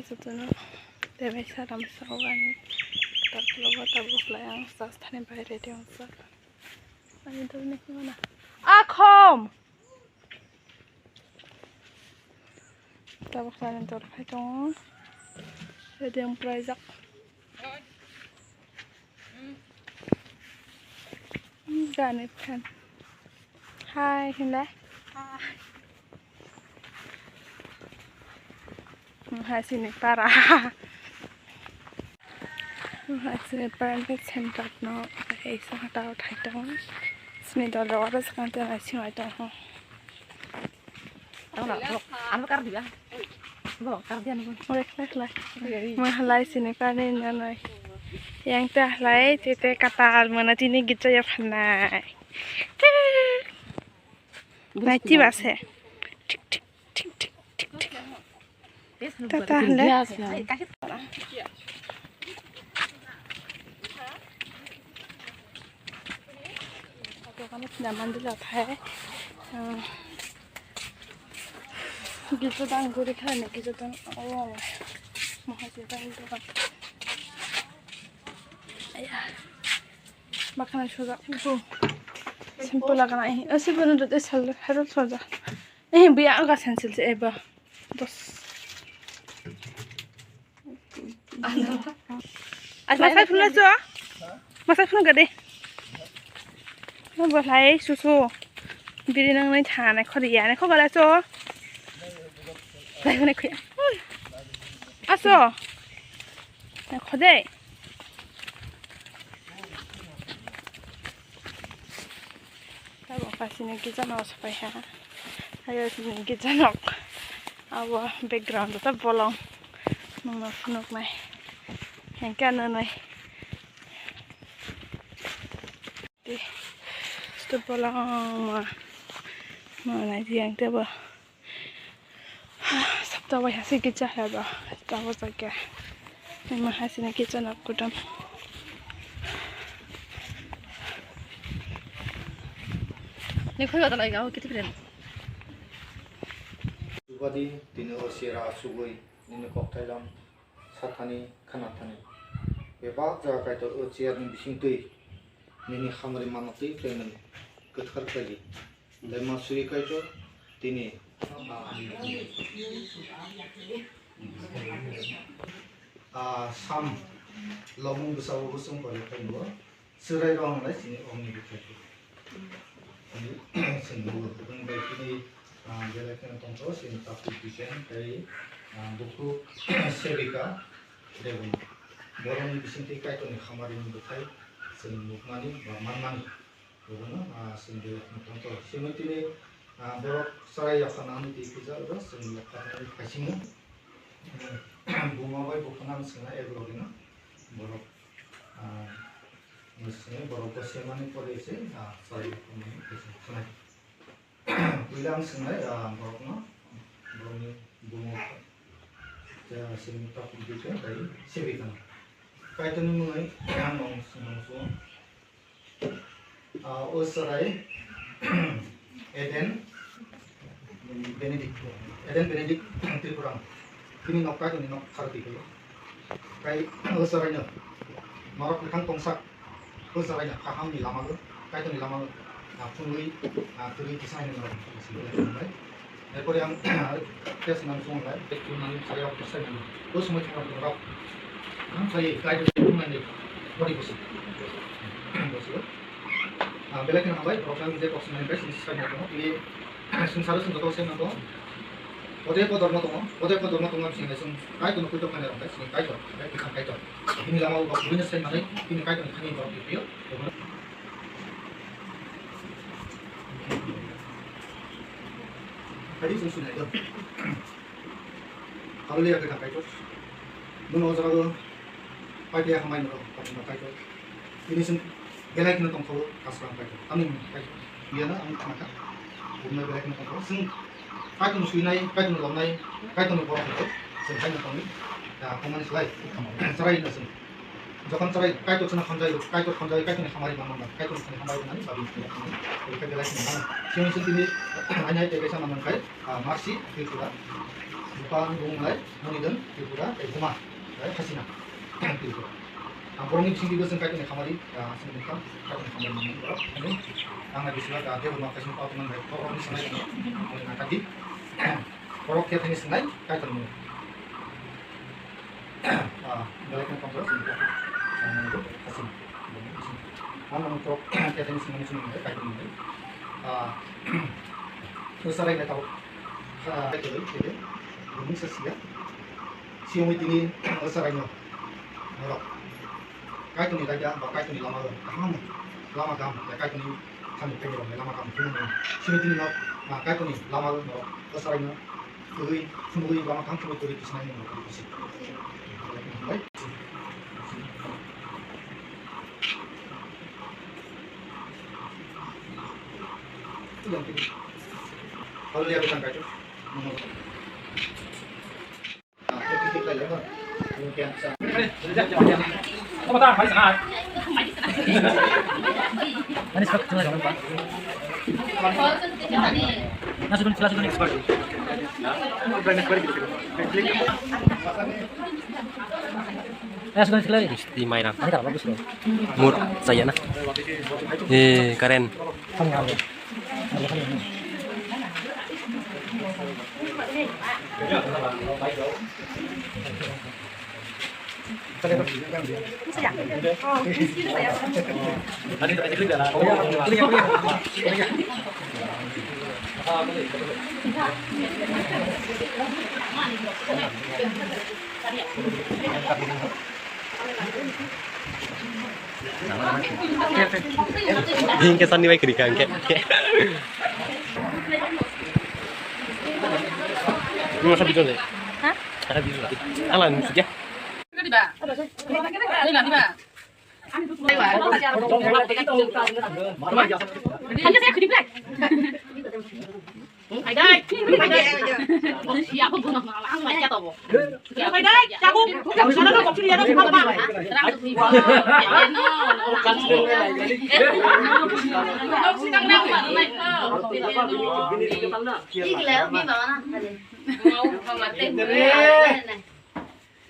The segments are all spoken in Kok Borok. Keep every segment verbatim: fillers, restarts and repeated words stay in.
Jotono tebai saram sao ani. Tabuk tabuk lai ang sas thani bai ready ongsa. Ani dol ni himana. Akhom. Tabuk sani dol phai tongo. Ready ang praijak. Gani phan. Hai, hinle? Hai. Hai, sini para. Hai, sini para ni center no. Hai, sa hata uthai tong. Sini dol ro aro sekarang tu nasi mai tong. Ano na, ano kar diba? Bo, kar diya nung. Ore khlai khlai. Mo halai sini pani nanai. Yang ta halai tete katal mana tini gitsa ya phanai. Nai ti base. Tik tik tik tik tik tik. Tata hande. Dokan pina mandila thai. Gijo dang guri khai ne gijo dang. Oh, mahasya dang dokan. Aya. Makhana soja. Simple. Simple lagana. Eh, simple nang dut esal harap soja. Eh, biya aga sensil se eba. Dos. Masai phunukla cho? Masai phunukla de. Bo lai susu. Biri nangnai thanai khori ya nai khobala cho. Lai hwnwi khuya. Aso. Nai khode. Tabuk kasini gija nok sapai ha. Ayo sini gija nok. Abo background ta bolong. Nungno phunuknai. Hengke nunui. Di. Sto bolong ma. Ma nai di ang tebo. Sapta bai hasi gija heba. Tabo jagya. Ima hasini gija nok kudam. Ni khoi wata lai ga, kiti pren. Subadi tini o sera sugui nini kokthai lam sathani khanathani. Bebak jaga kaitor o chair ni bising twi nini hamari manna twi tei nwng kwthar khlai di. Tei ma suri kaitor tini, ah, ah, sam lomung bwsa o bwswng bai khe bo. Chwrai rok wnglai chini omni bwkhai khe. Chini bugo kubun bai chini, ah, belai kheno tongkho chini takhuk bichang tei, ah, bukhuk sevika Deboni. Borokni bisingtwi Kaitorni hamari ni bwthai chwng nukmani ba manmani. Bono, ah, chwng belai kheno tongkho. Simi tini, ah, borok chwrai yapharnani twi kisa oro chwng yapharnani phaisingo. Buma bai buphano ang swngna ego logino borok, ah, Sini borok bo semani pore se, ah, chwrai rok mani kisa khwnai. Puila ang swngnai, ah, borokno, borokni bumung, ah, sini takhuk duita bai sebi khana. Kaitorni mungwi ang nong swngnang sugo. Ah, o chwrai, Eden Benedict, Eden Benedict Tripura. Bini nok Kaitorni nok Bharati khe. Kai o chwraino norok kwthang tongsak, o chwraino kahamni lamao, Kaitorni lamao, ah, phunui, ah, kwrwi kisa hwnwi norok simi lai. Erpore ang test nang song lai, test nang song lai, o somoi thang rok, ang sai Kaitor phunai ni body bosi. Bosi. Ah, belai kheno hambai, borok jang je kok swngnai bai sini swkang tongo. Tini swngcharo chwng joto se manto. Kote ko dormo tongo, kote ko dormo tongo, sini swng Kaitorno kuitok khainai rok bai sini Kaitor, bai bwkhang Kaitor. Bini lama o bini sai manai, bini Kaitorni thani borok twiphio. Hadi swng swng nai do. Hallelujah, khe Kaitor. Nono o jaga o pai paiya hambai norok, Kaitor. Ini sing belai kheno tongthok, kasram Kaitor. Tamni Kaitor. Biyana ang khana kha. Bumna belai kheno tongthok. Sing Kaitor no suinai, Kaitor no lomnai, Kaitor no borok hwnwi. Sing hai no tongwi. Ya, tongmani slai. Chwrai no sing. Jokhon chwrai Kaitor chwngno hamjai, Kaitor hamjai, Kaitorni hamari manman, Kaitorni hamari manani babi. Belai kheno. Sing sing tini, ainai tei kaisa manman khai, ah, Mercy, Tripura. Buphang bung lai, Monidon, Tripura, tei Buma, lai Hasina, Tripura. Ang borokni bisingtwi bo chwng Kaitorni khamari, ah, chwng nukha, Kaitorni khamari manwi borok. Ani, ang nai bisingo, ah, Debbarma kaisa nukha, tongmani bai, borokni sanai, ang nai kadi. Borok khe thani swngnai, Kaitorni. Ah, belai kheno tongthok, chwng nukha. Ang nai bo, Hasina. Ang nang borok khe thani swngnai, chwng nukha, Kaitorni. Ah, Usarai nai tabuk. Ah, Kaitorni, khe, bumung sa siya. Siyungwi tini, o chwraino norok Kaitorni raida ba Kaitorni lama rok kaham, lama kaham, ya Kaitorni thani phaini rokni lama kaham phunukmani. Sini tini no, ah, Kaitorni lama rok norok o chwraino kwrwi phunugwi lama kaham phunugwi kwrwi tisnai norok kwrwi kusi. Hallelujah, bisan Kaitor. Misti mairang. Mur, saya na. Eh, karen. Hingke sani bai kwrwi ka hingke. Masa video le. Ha? Ada video le. Ala ni sudah. Diba? Diba, diba?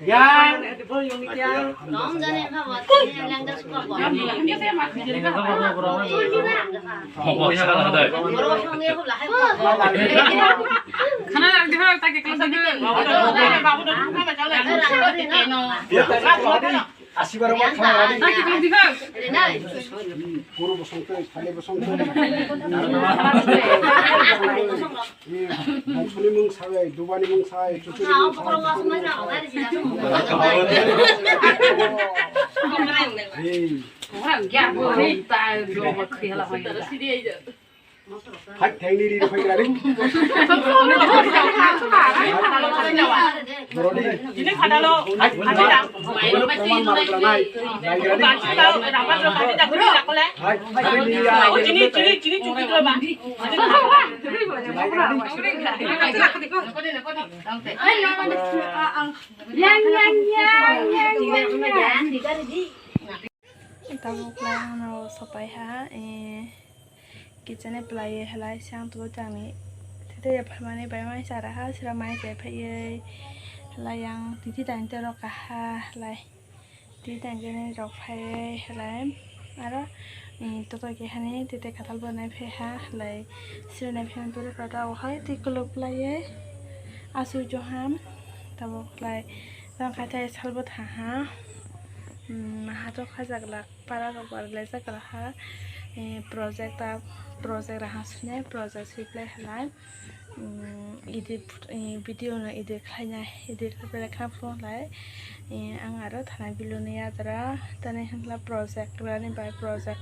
Yang. Asibar rok khana rani. Guru bosong tei, thani bosong tei. Bongsoni mung sai, dubani mung sai, chusuni mung sai. Hey. Hai, thaini ri phai gari. Borodi. Ini kada lo. Hai, hai. Proman mar granai. Nai gari. Hai, hai, ni ya. Chini, chini, chini, chini, chini, ba. Yang, yang, yang, yang, yang, yang. Tabuk lai ano sopai ha, eh, kitchen e plai ye halai sang tubu tangni. Tete ya phamani bai mai sara ha, sira mai se phai ye halai yang titi tang te rok ha halai. Titi tang te rok phai ye halai. Aro, eh, toto ke hani tete katal bo nai phai ha halai. Sira nai phai turu kata o hai ti kuluk lai ye. Asu joham tabuk lai. Tang khatai salbo tha ha. Hmm, hato khajak lak. Para rok barlaijak kala ha, eh, project ta, project raha sune, project reply halai, mm, edit, eh, video no edit khlainai, edit khlai khna phone lai, eh, ang aro thana biluni yadra, tani hwnla project rani bai project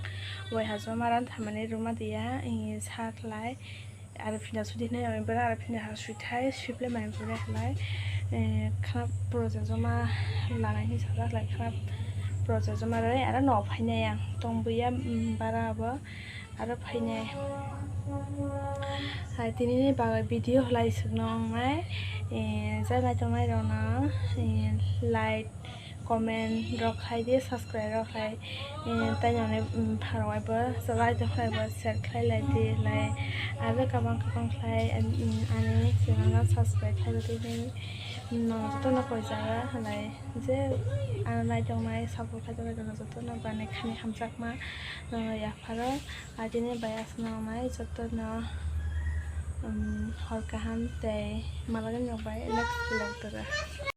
wai hajoma ran thamani ruma diya, eh, sa khlai. Aro phina sudi hinui ang bera aro phina ha sui thai, sui plai mai bore halai, eh, khana project joma lanai hinui sajak lai khana project joma rwui aro no phainai ang tong buya, mm, bara abo aro phainai. Hai tini ni bagwi video halai swkno wngnai, eh, jai naitok nai rok no, eh, like, comment rok khai di, subscribe rok khai, eh, tei nini, mm, pharok bai bo like rok khai bo share khlai lai di lai, aro kabang kabang khlai, mm, ani channel no subscribe khlai di, nini, mm, no joto no koi jaga lai je ano nai tong nai support khai tong nai joto no bani khani hamjakma no yapharo, atini bai aswk no nai joto no, mm, hor kaham tei malani rok bai next vlog dora.